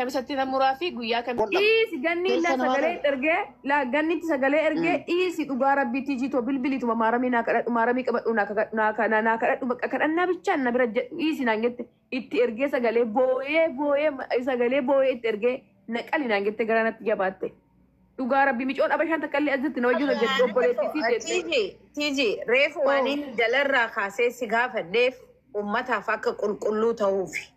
Kamisatti namuraa fi guyyaa kam. Dhiisi ganni la Keessa namaa sagalee qabu. ergee la gannitti sagalee ergee dhiisi dhugaa rabbiitti jitoo bilbilituma maaramii naa kadhadhu, maaramii qabadhu, naa kadhadhu, naa kadhadhu, bakka kadhannaa bichaan na bira jedhu dhiisi naan jette. Itti ergee sagalee booyee booyee sagalee booyee itti ergee naqali naan jette, gara natti jabaatte. Dhugaa rabbi micoon abashaan takka illee asitti na wajjin hojjetti, obboleettii sii jette. Tiiji, Tiiji, reefu waan inni jalarraa kaasee si gaafadheef ummataaf akka qulqulluu ta'uufi.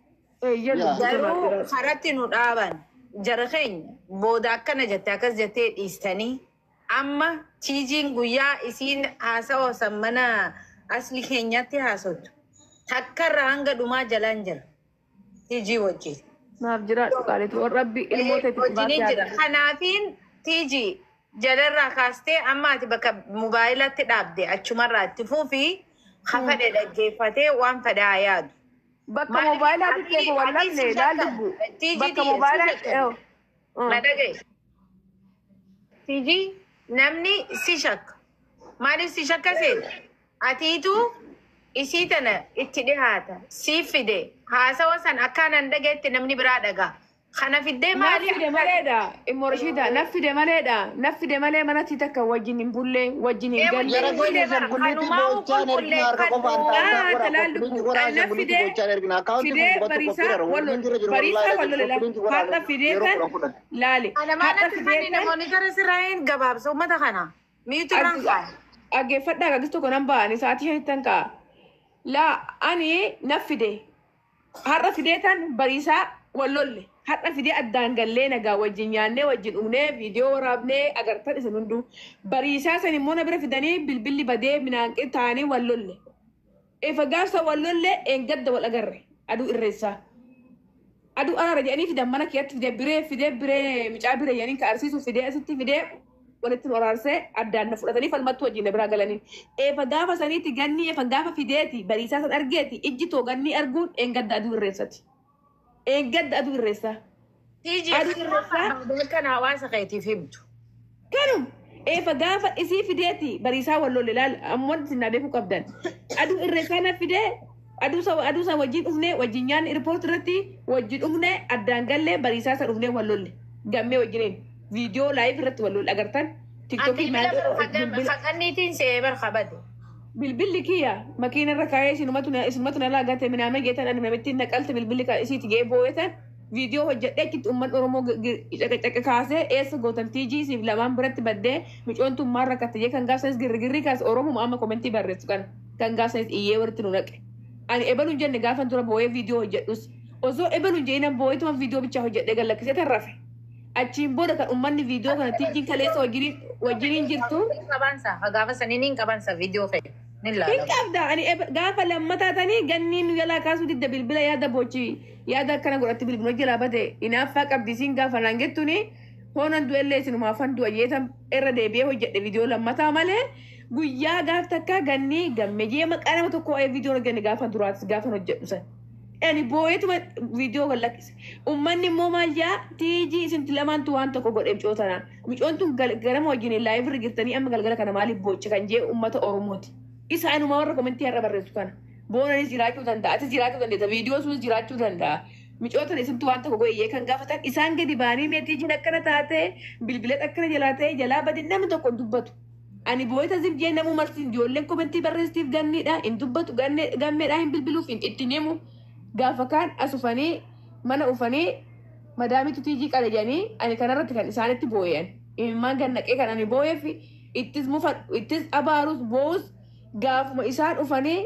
Eeyyan. Yaa. Garuu karatti nu dhaaban jara keenya booda akkana jette akkas jettee dhiistanii amma Tiijiin guyyaa isiin haasawa san mana asli keenyatti haasottu takkarra hanga dhumaa jalaan jira. Tiijii wajjin. Naaf jiraadhu qaalitu rabbi ilmoo teetti. Wajjiniin jira. Kanaafiin Tiijii jalarraa kaastee amma ati bakka mobaayilatti dhaabde achumarraa itti fuufii hafadhe dhaggeeffatee waan fedhe haa yaadu. Bakka Maaliif moobaayilaa xiqqeefu ati wallabne si laal shakkan. dubbu. Tiijii Bakka tiyya si moobaayilaa. shakkan. Na dhagaye. Tiijii, namni si shakka. Maaliif si shakka seeta? Atiitu isii tana itti dhihaata. Siif fide. Haasawa san akkaan dhagayetti namni biraa dhagaa. Kana fiddee Naaf maali? fide maleedha. Immoo Rashiida, naaf fide maleedha. Naaf fide malee manatti takka wajjin hin bulle, wajjin hin galle. Jara keenya ashaangulliitii boo'ichaan ergina harka qofaan Ah, taa'aa talaal godhaa. dubbu. Naaf Ashaangulliitii fide boo'ichaan ergina. Akkaawuntii fidee kun gubatti bariisaa qophiidha. wal Warreen jira jiru bariisaa wallaahi wal lolela. qophiin godhaa Har'a fidee yeroo tan 10 10. laali. Ana Har'a maalatti fidee fanni tan namoonni gara sirraa'een gabaabsa uummata kana. Miitu irraan kaa'e. Dhaggeeffadhaa, gaggeessu tokko nan ba'ani sa'aatii 5ttan ka'a. Laa, ani naf fide. Har'a fidee tan bariisaa wal lolle. Har'a fidee addaan gallee nagaa wajjin nyaannee wajjin dhugnee viidiyoo waraabnee agartan isin hunduu. Bariisaa san immoo na bira fidanii bilbilli badee minaanqee taa'anii wal lolle. Efa gaafsa wal lolle eengadda wal agarre aduu irreessaa. Aduu araara jedhanii fidan mana keetti fidee biree fidee biree micaa biree jedhanii ka arsiisu fidee asitti fidee walitti nu araarsee addaan na fudhatanii falmattuu wajjin na biraa galanii. Eefa gaafa saniiti ganni eefa gaafa fideeti bariisaa san argeeti ijji too ganni arguun eengadda aduu irreessati. Eengadda aduu irreessaa. Tiijii Aduu irreessaa. kan hawaasa keetiif himtu. Kanum eefa gaafa isii fideeti bariisaa wal lolle laal ammoo isin naa beekuu qabdan. Aduu irreessaa na fidee aduu isa wajjin dhufnee wajjin nyaanni airport irratti wajjin dhufnee addaan gallee bariisaa isa dhufnee wal lolle gammee wajjiniin viidiyoo live irratti wal lolle agartan. Tiktokii. Haqanniitiin se'ee barkabade. Bilbilli kiyya makiina irra kaayee isinumatu na laagate minaame geetan ani namittiin naqalte bilbilli isiiti ga'ee boo'etan viidiyoo hojjedhee achitti uummanni Oromoo caqa kaasee eessa gootan Tiijii isiif lamaan biratti baddee micoon tun maal rakkatte jee kan gaafsanis girgirrii kaase Oromuma amma komentii barreessu kana kan gaafsanis iyyee walitti nu naqe. Ani ebaluun jenne gaafan dura boo'ee viidiyoo hojjedhus osoo ebaluun jedhinan boo'eetuma viidiyoo bichaa hojjedhee gallakkisee tan rafe. Achiin booda kan uummanni viidiyoo kana Tiijiin kaleessa wajjiniin jirtu. Qabansa gaafa sanii niin qabansa viidiyoo kee. Nin Hin laala. qabda ani gaafa lammataa tanii ganniin nu jalaa kaasuu didda bilbila yaada bochi yaada akkana godhatti bilbila jalaa bade hinaaffaa qabdi isiin gaafa naan jettuuni hoonan du'ellee isinumaafan du'a jeetan irra deebi'ee hojjedhe viidiyoo lammataa malee guyyaa gaaf takka gannii gammejee maqaa nama tokko waa'ee viidiyoo hojjenne gaafa duraatis gaafan hojjedhu san. Ani boo'eetuma viidiyoo gad lakkise. Uummanni immoo maal jaa? Tiijii isinti lamaantu waan tokko godhe micoo tanaan. Micoon tun ganama wajjin live irra jirtanii amma galgala kana maaliif booche kan jee uummata Oromooti. Isaanuma warra komentii har'a barreessu kana. Boonanis jiraachuu danda'a, atis jiraachuu dandeessa, viidiyoo sunis jiraachuu danda'a. Micoo tana isintu waan tokko godhe kan gaafatan isaan gadi ba'anii mee Tiijiin akkana taate bilbila akkana jalaa ta'e jalaa bade namni tokko hin dubbatu. Ani boo'ita zim jee namuu marsin ijoolleen komentii barreessitiif ganniidha hin dubbatu, gammeedha hin bilbiluuf hin ittiin himu. Gaafa kaan as ufanii mana ufanii madaamitu Tiijii qale jedhanii ani kanarratti kan isaanitti boo'an. Imimmaan gannaqee kan ani boo'eef ittis mufadhu ittis abaarus boo'us gaafuma isaan dhufanii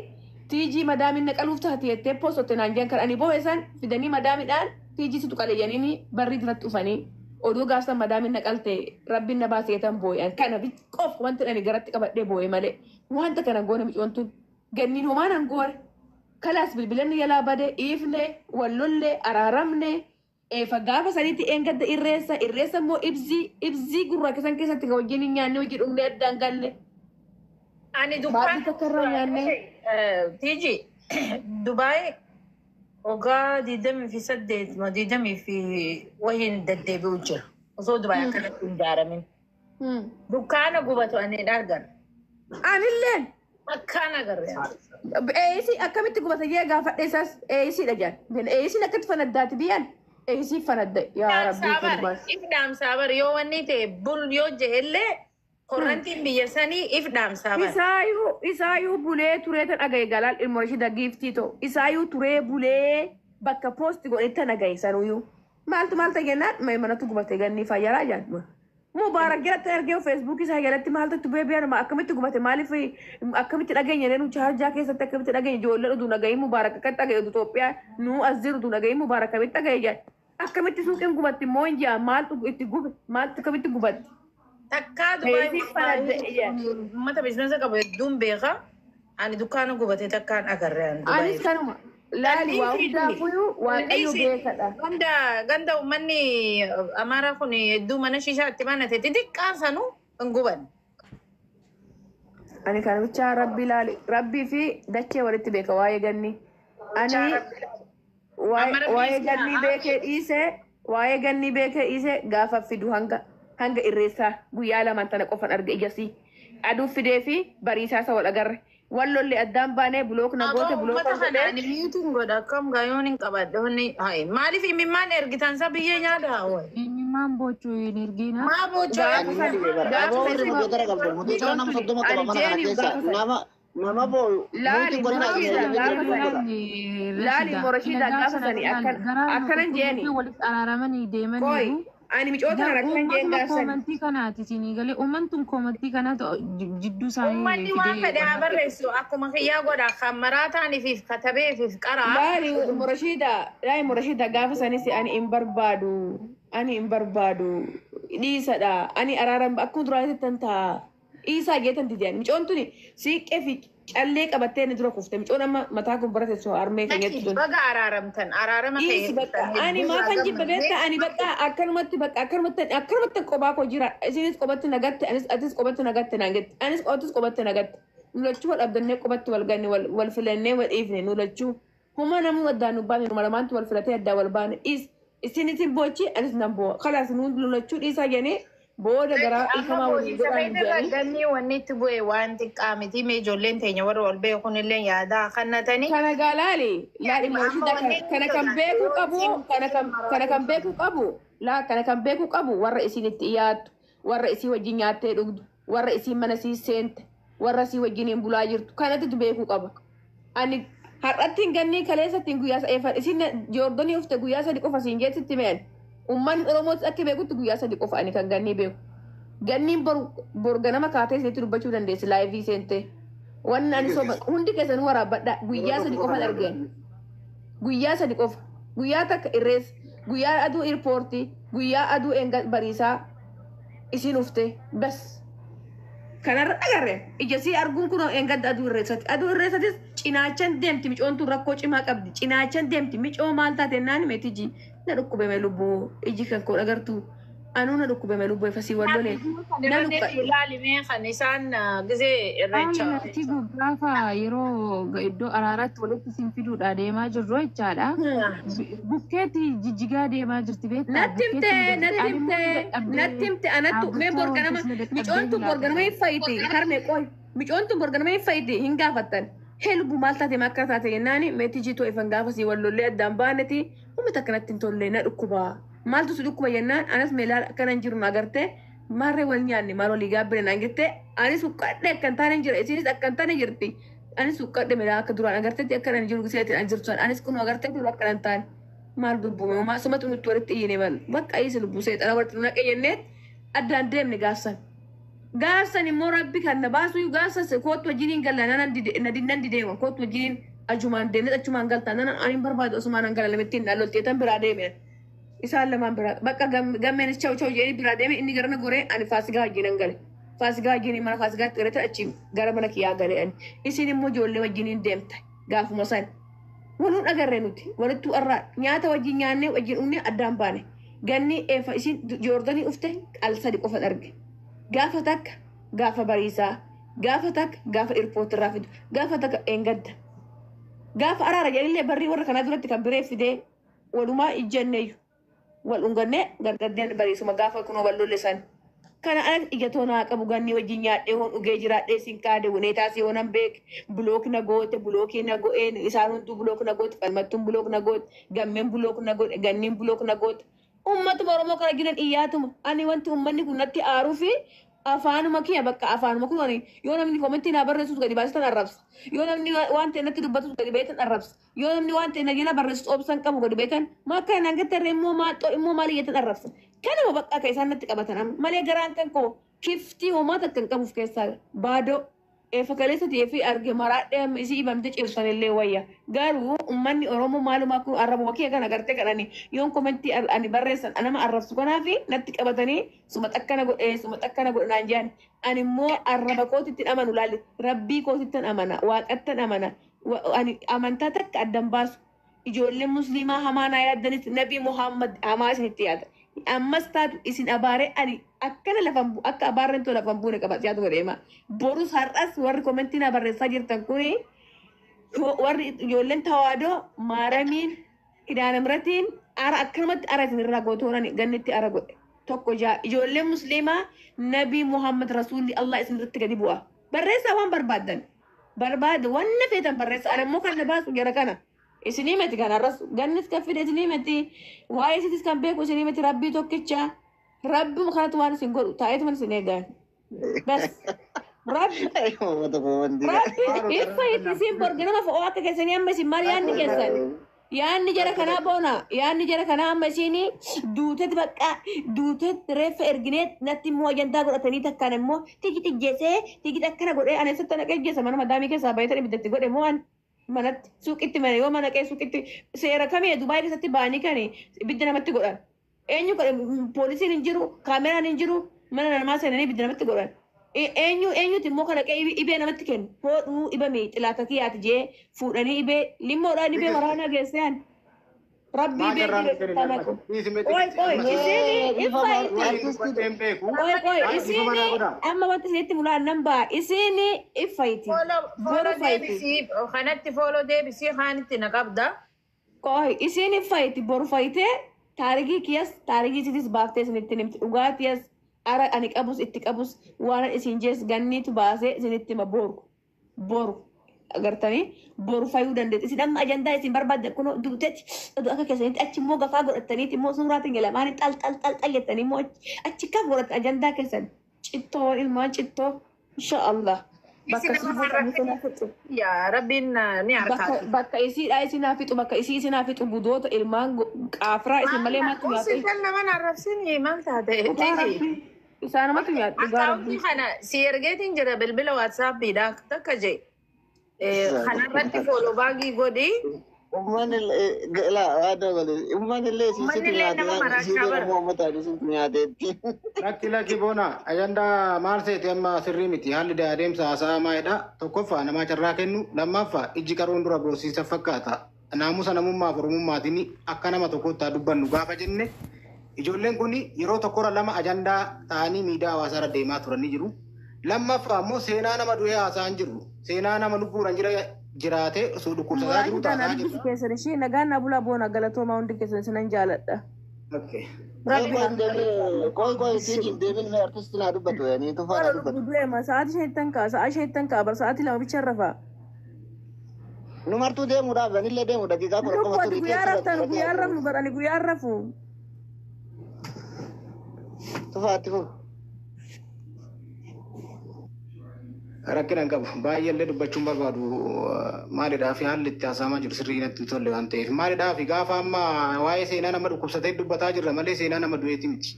Tiijii madaamiin naqaluuf taate jettee poostotte naan jedhan kan ani boo'e san fidanii madaamiidhaan Tiijii situ qale jedhanii barrii duratti dhufanii oduu gaafsan madaamiin naqalte rabbiin na baasee tan boo'an kana qof wanti ani garatti qabadhee boo'e malee wanta kana goone micoon tun ganniin homaan an goone. Kalaas bilbilanni jalaa bade dhiifne wal lolle araaramne eefa gaafa sanitti eengadda irreessa irreessa immoo ibsii ibsii gurraacha san keessatti kan wajjin hin nyaanne hojii dhugne addaan galle. Ani Baadii dukkaan takka irraa nyaanne. Tiiji Dubaay waggaa 28 moo digdamii fi wahiin deddeebi'u jira. Osoo Dubaay akkanatti hin ijaaramin. Dukkaana gubatu ani hin argan. Anilleen. Akkaan agarre. Eeyisii akkamitti gubata jee gaafadhe isaas eeyisiidha jaan. Eeyisiin akkatti fanaddaati biyyaan. Eesii fanadda yaa rabbii Dhaamsaa kun if dhaamsaa bar yoo wanni ta'e bul yoo jehellee korrantiin biyya sanii if dhaamsaa bar. Isaayyuu bulee turee tan dhagaye galaal ilmoo ishee dagiiftii ta'u. Isaayyuu turee bulee bakka poosti godhetti tan dhagaye sanuyyuu. Maaltu maal ta'e jennaan manatu gubate ganni fayyaraa jaan. Mubaarak jalatti argee feesbuukii isaa jalatti maaltu itti bu'ee biyya akkamitti gubate maaliif akkamitti dhageenya nu chaarjaa keessatti akkamitti dhageenya ijoolleen utuu dhagahin Mubaarak akkamitti dhagaye utuu Itoophiyaa nu as jiru utuu dhagahin Mubaarak akkamitti dhagaye jaan. Akkamitti suuqiin gubatti immoo hin jaa maaltu itti gube maaltu akkamitti gubatti. Takkaa Dubaay Eesii fanadda uummata biizinasa qabu hedduun beeka. Ani dukkaana gubate takkaan agarre ani Anis Dubaay. kanuma laali waa hundaafuyyuu waaqayyo beekadha. Ganda ganda uummanni Amaaraa kun hedduu mana shishaatti banate xixiqqaan sanuu hin guban. Ani kan bichaa rabbi laali rabbii fi dachee walitti beeka waa'ee ganni. Ani waa'ee ganni beekee dhiise waa'ee ganni beekee dhiise gaafa fidu hanga hanga irreessaa guyyaa lamaan tana qofan arge ijasii. Aduu fidee fi bariisaa isa wal agarre. Wal lolle addaan baanee bulook na goote Aboo bulook uummata na kana godhee. ani miyuutiin godha akkam gaayoon hin qabadhe honni hayi maaliif imimmaan ergitan sa biyyee nyaata wayi. Eenyummaan boocuu hin ergina. Maa boocoo Gaafa Ani dhibee bara. Aboo warri mutoota qabdu mutoota nama 30 qaba mana kana keessa nama nama booyu Laali muutiin godina Moroshiidha gaafa sanii. Laali Moroshiidha gaafa sanii akkanan jeeni. Walitti araaramanii Qoy deemanii. ani micoota kana akkanan jeen Uummatuma gaafsan. koomantii kanaati isinii galee uummantuun koomantii kanaatu jidduu isaanii Uummanni waan fedhe haa barreessu akkuma kiyyaa godha kan maraa ta'aniif katabeefiif qaraa. Laali Moroshiidha laali Moroshiidha gaafa sanis ani hin barbaadu ani hin barbaadu dhiisadha ani araaran akkuma duraanitti tan ta'a dhiisaa geetan dideen micoon tuni siiqqee fi callee qabattee ni dura kufte micoon amma mataa kun barate sun harmee kan jettu tun. Baga araaramtan araarama Dhiisi bakka ani maafan jibba beektaa ani bakka akkanumatti bakka akkanumatti akkanumatti qophaa koo jira isinis qophatti nagatte anis atis qophatti nagatte naan jette anis atis qophatti nagatte nu lachuu wal dhabdannee qophatti wal ganne wal wal filannee wal dhiifne nu lachuu huma namni addaan nu baane nu lamaantu wal filatee addaan wal baane dhiis isinis hin boochi anis nan boo'a kalaas nu lachuu dhiisaa jennee booda garaa dhiifamaa walii godhaan jedhanii. Ganni wanni itti bu'e waan xiqqaa miti mee ijoolleen teenya warra ol beekuun illee yaadaa kannatanii. Kana gaa laali laali Moroshiidha kana kan beekuu qabu kana kan beekuu qabu laa kana kan beekuu qabu warra isin itti dhiyaattu warra isii wajjin nyaattee dhugdu warra isii mana sii seente warra isii wajjin hin bulaa jirtu kanatti beekuu qaba. Ani har'atti hin gannii kaleessatti hin guyyaa eeffan isin joordonii ufte guyyaa sadi qofa siin jeetti me'an uummanni Oromootis akka beekutti guyyaa sadi qofa ani kan gannii beeku. Ganniin boru ganama kaatee isinitti dubbachuu dandeessi laayivii seentee. Wanni ani soba hundi keessanuu waraabbadha guyyaa sadi qofan argeen. Guyyaa sadi qofa. Guyyaa takka irreessa. Guyyaa aduu irpoortii. Guyyaa aduu enga bariisaa isin ufte bas. Kanarra agarre ija sii arguun kun engadda aduu irreessati. Aduu irreessatis cinaachan deemti micoon tun rakkoo cimaa qabdi. Cinaachan deemti micoo maal taate naan meetiji na dhukkubame lubbuu iji kan koo agartu. Anuu na dhukkubame lubbuu efasii wallolee. Na dhukka. Ilaalimee kan isaan gisee irreecha. Maatii gaafa yeroo iddoo araaraatti walitti isin fiduudha deemaa jirru jechaadha. Bukkeetti jijjigaa deemaa jirti beektaa? Natti himte natti himte natti himte anattu mee borganama micoon tun borganama hin fayyiti harme qoy micoon tun borganama hin fayyiti hin gaafattan hee lubbu maal taate maa akkana taate jennaani meetii jiitoo ifan gaafasii wallollee addaan baaneti uummata akkanatti hin tolle na dhukkuba maaltu si dhukkuba jennaan anas meelaa akkana hin jiru na agartee maarree wal nyaanne maal walii gaabbine naan jette anis huqqadhe akkan taane hin jira isinis akkan taane jirti anis huqqadhe meelaa akka duraan agarteetti akkana hin jiru seetiin an jirtu anis kun agarteetti akkana hin taane maal dubbume homaa sumatu nutti walitti iyyine mal bakka isa lubbuu seexana walitti nu naqe jenneet addaan deemne gaafsan. Gaafsan immoo rabbi kan na baasu gaafsan kootu wajjiniin galla nan dideema kootu wajjiniin ajumaan deemne achumaan galta nan ani hin barbaadu osumaan an gala lamittiin na lolteetan biraa deeme. Isaan lamaan biraa bakka gammeenis chaw chaw jedhee biraa deeme inni gara na goree ani faasigaa wajjin an gale. Faasigaa wajjin mana faasigaatti galee achi gara mana kiyyaa gale ani. Isin immoo ijoollee wajjiniin deemte gaafuma san. Waluun agarre nuti walittuu irraa nyaata wajjin nyaannee wajjin dhugnee addaan baane. Ganni eefa isin joordanii ufte al sadi qofan arge. Gaafa takka gaafa bariisaa gaafa takka gaafa irpoortii irraa fidu gaafa takka eengadda. Gaafa araara jedhillee barrii warra kanaa duratti kan biree fidee walumaa ijjanneeyyu wal dhungannee gargar bariisuma gaafa kunoo wal lolle san. Kana ala ija toonaa qabu ganni wajjin nyaadhee hoon dhugee jiraadhee sin kaade huneetaa si hoonan beek block na goote block na go'een isaan hunduu block na goote falmattuun block na goote gammeen block na godhe ganniin block na goote. Uummatuma Oromoo kana jiran iyyaatuma ani wanti uummanni kun natti aaruu fi afaanuma kiyya bakka afaanuma kun ani yoo namni komentii naa barreessus gadi baasitan arrabsa yoo namni waan ta'e natti dubbatus gadi baasitan arrabsa yoo namni waan ta'e na jala barreessus obsan qabu gadi baasitan maa akka naan gattarree immoo maaxoo immoo maal iyyatan arrabsa kanuma bakka akka isaan natti qabatan amma malee garaan kan koo kiftii homaa takka hin qabuuf keessaa baadoo fakaleessa ta'ee fi arge maraadhee amma isii ibamte cibsan illee wayya garuu uummanni Oromoo maalumaa kun arrabuma kiyya kana gartee kadhani yoon komentii ani barreessan nama arrabsu kanaafi natti qabatanii suma xakkana godhee suma xakkana godhe naan jedhan ani immoo arraba kootitti amanu laalli rabbii kootittan amana waaqattan amana ani amantaa takka addan baasu ijoolleen musliimaa hamaa naa yaaddanis nabii Muhammad hamaa isinitti yaada ammas taatu isin abaaree ani akkana lafan akka abaarreen too lafan buune qabatee deema borus har'as warri komentii naa barreessaa jirtan kuni warri ijoolleen tawaadoo maaramiin kidaanamratiin ara akkanumatti ara isin irraa gootoonani gannitti ara godhe tokko jaa ijoolleen musliimaa nabii Muhammad rasuulli Allah isin irratti gadi bu'a barreessaa waan barbaaddan barbaada wanna feetan barreessa ani immoo kan na baasu jara kana isinii miti kan arras gannis kan fide isinii miti waa'ee isitis kan beeku isinii miti rabbii tokkicha rabbuma kanatti waan isin godhu taa'eetuma isin eegan bas rabbi rabbi ifa itti isin borge nama fo'oo akka keessanii amma isin maal yaadni keessan yaadni jara kanaa boona yaadni jara kanaa amma isin duutetti bakka duutetti reeffa erginee natti immoo ajandaa godhatanii takkaan immoo tigi xijjeesee tigi akkana godhee ani eessatti naqee jeessa mana madaamii keessaa baay'atan ibiddatti godhe moo an manatti suuqitti mana yoo mana qee suuqitti seera kamii Dubaay keessatti ba'anii kan ibidda namatti godhan eenyu poolisiin hin jiru kaameraan hin jiru mana namaa seenanii ibidda namatti godhan eenyu eenyuti immoo kana qee ibee namatti kennu hodhuu ibame xilaata kiyyaati jee fuudhanii ibee limmoodhaan ibee waraanaa geessan rabbii ibee tanaqu qoy qoy isiin ifa itti qoy qoy isiin amma wanti isinitti mulaan nan ba'a isiin ifa itti Follow deebisii kanatti follow deebisii kaanitti na qabda. Qoy isiin fayti boru fayitee taarikii kiyas taarikii isitis baaftee isinitti himti dhugaatiyas ara ani qabus itti qabus waan isin jees ganniitu baasee isinitti hima boru boru agartanii boru fayuu dandeetti isin amma ajandaa isin barbaaddan kunoo duutetti oduu akka keessanitti achi immoo gafaa godhattaniiti immoo suuraatiin lamaanii xal xal xal xal jettanii immoo achi kaf godhattan ajandaa keessan cittoo ilmaan cittoo insha Allah bakka Isin isin nama buutan fixu. Yaa rabbiin ni harkaa. Bakka isiidha isin haa fixu bakka isii isin haa fixu budoota ilmaan qaafiraa isin malee maaltu nyaata? Usitan nama arrabsini maal taate? Tiji. Isaanumatu nyaata dhugaa rabbii. Akkaawuntii kana si ergeetiin jira bilbila waatsaappiidha takka jee. Kanarratti follow baagii godhi. Uummanni illee Uummanni illee nama maraachaa bara. isitti nyaateetti. Lakki lakki boona ajandaa maal seete amma sirrii miti haalli adeemsa haasa'aa maalidha tokkoffaa namaa carraa kennu lammaffaa ijji qaroon dura boosiisa fakkaata naamusa namummaaf oromummaatiin akka nama tokkotti haa dubbannu gaafa jenne ijoolleen kun yeroo tokkorra lama ajandaa ta'anii miidiyaa hawaasaarra deemaa turanii jiru. Lammaffaa immoo seenaa nama du'ee haasa'an jiru seenaa nama lubbuudhaan jira jiraatee osoo dhukkubsataa jiru taasaa jiru. Keessan ishee nagaan na bulaa boona galatoomaa hundi keessan isinan jaaladha. Okay. Qoy qoy isiin deebiin mee artistii naa dubbatu ni tufaa naa dubbatu. Du'eema sa'aatii shanittan ka'a sa'aa shanittan ka'a bar sa'aatii lama bicha rafaa. Nu martuu deemuudhaaf anillee deemu daqiiqaa kudha Lubbuu qofa ati turii guyyaa raftan guyyaa rafnu bar ani guyyaa rafu. Tufaatti fufu. Rakkina hin qabu. Baay'eellee dubbachuun barbaadu maalidhaa fi haalli itti haasa'amaa jiru sirrii natti hin tolle waan ta'eef. Maalidhaa fi gaafa amma waa'ee seenaa nama dhukkubsatee dubbataa jirra malee seenaa nama du'eeti miti.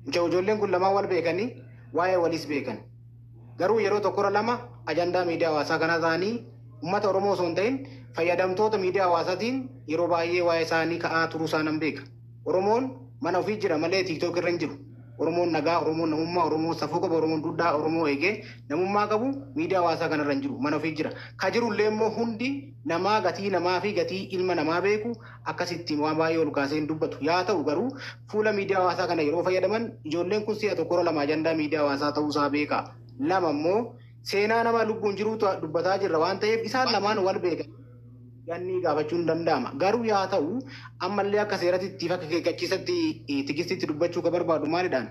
Mucaa ijoolleen kun lamaan wal beekanii waa'ee waliis beekan. Garuu yeroo tokkorra lama ajandaa miidiyaa hawaasaa kana ta'anii uummata Oromoo osoo hin ta'in fayyadamtoota miidiyaa hawaasaatiin yeroo baay'ee waa'ee isaanii ka'aa turuu isaa nan beeka. Oromoon mana ofii jira malee tiiktook irra hin jiru. Oromoon nagaa, Oromoon namummaa, Oromoon safuu qabu, Oromoon duudhaa, Oromoo eegee namummaa qabu miidiyaa hawaasaa kanarra hin jiru. Mana ofii jira. Ka jirullee immoo hundi namaa gatii namaa fi gatii ilma namaa beeku akkasittiin waan baay'ee ol kaasee hin dubbatu. Yaa ta'u garuu fuula miidiyaa hawaasaa kana yeroo fayyadaman ijoolleen kun si'a tokkorra lama ajandaa miidiyaa hawaasaa ta'uusaa beeka. Lama immoo seenaa nama lubbuun jiruutu dubbataa jirra waan ta'eef isaan lamaan wal beekan. Ganni gaafachuun danda'ama. Garuu yaa ta'u ammallee akka seeratti fi akka akeekkachiisatti tigistitti dubbachuu ka barbaadu maalidhaan?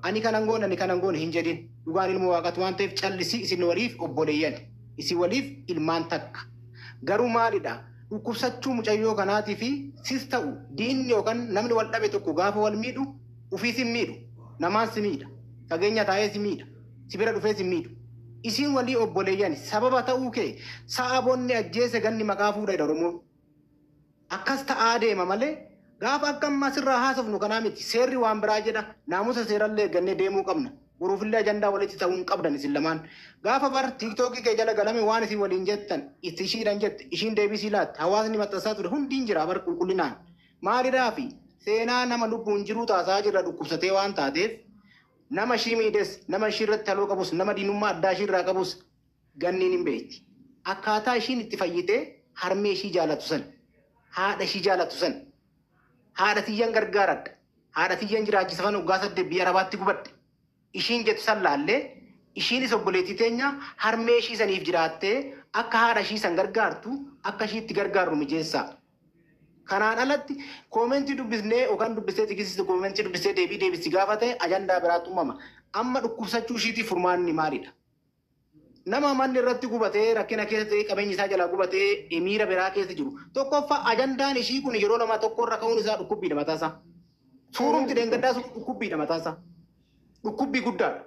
Ani kanan goone, ani kanan goone hin jedhin. Dhugaan ilma waaqatu waan ta'eef callisii. Isin waliif obboleeyyan, isin waliif ilmaan takka. Garuu maalidha? Dhukkubsachuu mucayyoo kanaatii fi sis ta'u diinni yookaan namni wal dhabe tokko gaafa wal miidhu ofii si miidhu, namaan si miidha, fageenya taa'ee si miidha, si bira dhufee si miidhu. Isin walii obboleeyyan sababa ta'uu kee sa'a bonni ajjeese ganni maqaa fuudha jedha Oromoon. Akkas ta'aa deema malee gaafa akka ammaa sirraa haasofnu kanaa miti. Seerri waan biraa jedha. Naamusa seerallee eeggannee deemuu qabna. Boruufillee ajandaa walitti ta'uu hin qabdan isin lamaan. Gaafa bar TikTokii kee jala galame waan isin waliin jettan, itti ishiidhaan jette, ishiin deebisii laatte, hawaasni maxxansaa ture hundi hin jira bar qulqullinaan. Maalidhaa fi seenaa nama lubbuun jiruu taasaa jirra. Dhukkubsatee waan taateef nama ishii miidhes, nama ishii irratti haloo qabus, nama diinummaa addaa ishii irraa qabus ganniin hin beekti. Akkaataa ishiin itti fayyitee harmee ishii jaalatu san, haadha ishii jaalatu san, haadha tiyyan gargaaradha, haadha tiyyan jiraachisafan waggaa 8 biyya Arabaatti gubadhe ishiin jettu san laallee, ishiinis obboleettii teenya harmee ishii saniif jiraattee akka haadha ishii san gargaartu akka ishii itti gargaarru mijeessaa. Kanaan alatti commentii dubbisnee yookaan dubbistee xiqisiistu, commentii dubbistee deebii deebisi gaafa ta'e ajandaa biraatu uumama. Amma dhukkubsachuu ishiitiif furmaanni maalidha? Nama manni irratti gubatee, rakkina keessa ta'ee, qabeenyi isaa jalaa gubatee, miira biraa keessa jiru. Tokkoffaa ajandaan ishii kun yeroo lama tokko irra ka'uun isaa dhukkubbiidha mataasaa. Suurumti deengaddaa sun dhukkubbiidha mataasaa. Dhukkubbii guddaadha.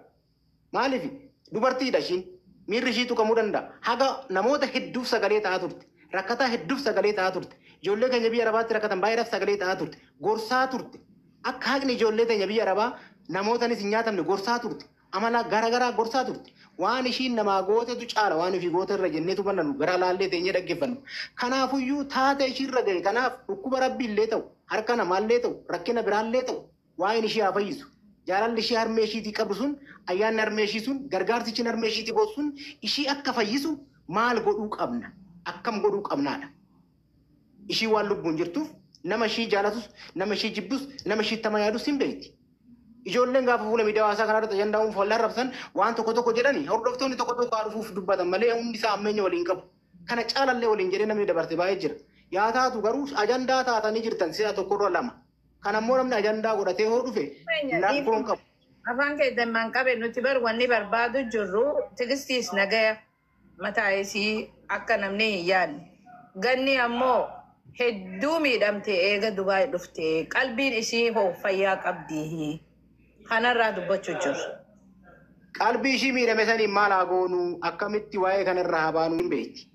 Maaliif? Dubartiidha ishiin. Miirri ishii tuqamuu danda'a. Haga namoota hedduuf sagalee ta'aa turte. Rakkataa hedduuf sagalee ta'aa turte. Ijoollee keenya biyya Arabaatti rakkatan baay'eedhaaf sagalee ta'aa turte. Gorsaa turte. Akka haqni ijoollee teenya biyya Arabaa namootanis hin nyaatamne gorsaa turte. Amala garaagaraa gorsaa turte. Waan ishiin namaa gootetu caala waan ofii goote irra jenneetu bananu gara laallee teenyee dhaggeeffannu. Kanaafuyyuu taatee ishiirra gahe kanaaf dhukkuba rabbii illee ta'u, harka namaallee ta'u, rakkina biraallee ta'u, waa'een ishii haa fayyisu. Jaalalli ishii harmee ishiitii qabdu sun, ayyaanni harmee ishii sun, gargaarsi ishiin harmee ishiitii gootu sun ishii akka fayyisu maal godhuu qabna? Akkam godhuu qabnaadha? Ishii waan lubbuun jirtuuf nama ishii jaalatus, nama ishii jibbus, nama ishii tama yaadus hin beekti. Ijoolleen gaafa fuula miidiyaa hawaasaa kanarratti ajandaa uumuuf wal arrabsan, waan tokko tokko jedhani, hordoftoonni tokko tokko haa dhufuuf dubbatan malee hundi isaa ammeenya waliin qabu. Kana caalallee waliin jedhee namni dabarte baay'ee jira. Yaa taatu garuu ajandaa taatanii jirtan si'a tokkorra lama. Kan ammoo namni ajandaa godhatee hoo dhufe rakkoon qabu. Afaan kee dammaan qabe. Nuti bar wanni barbaadu jirru Tigistiis nagaya mataa isii akka namni hin yaadne. Ganni ammoo hedduu miidhamte eega Dubaay dhufte, qalbiin isii hoo fayyaa qabdi. Kanarraa dubbachuu jiru. Qalbii ishii miidhame saniin maal haa goonu? Akkamitti waa'ee kanarraa haa baanu hin beekti.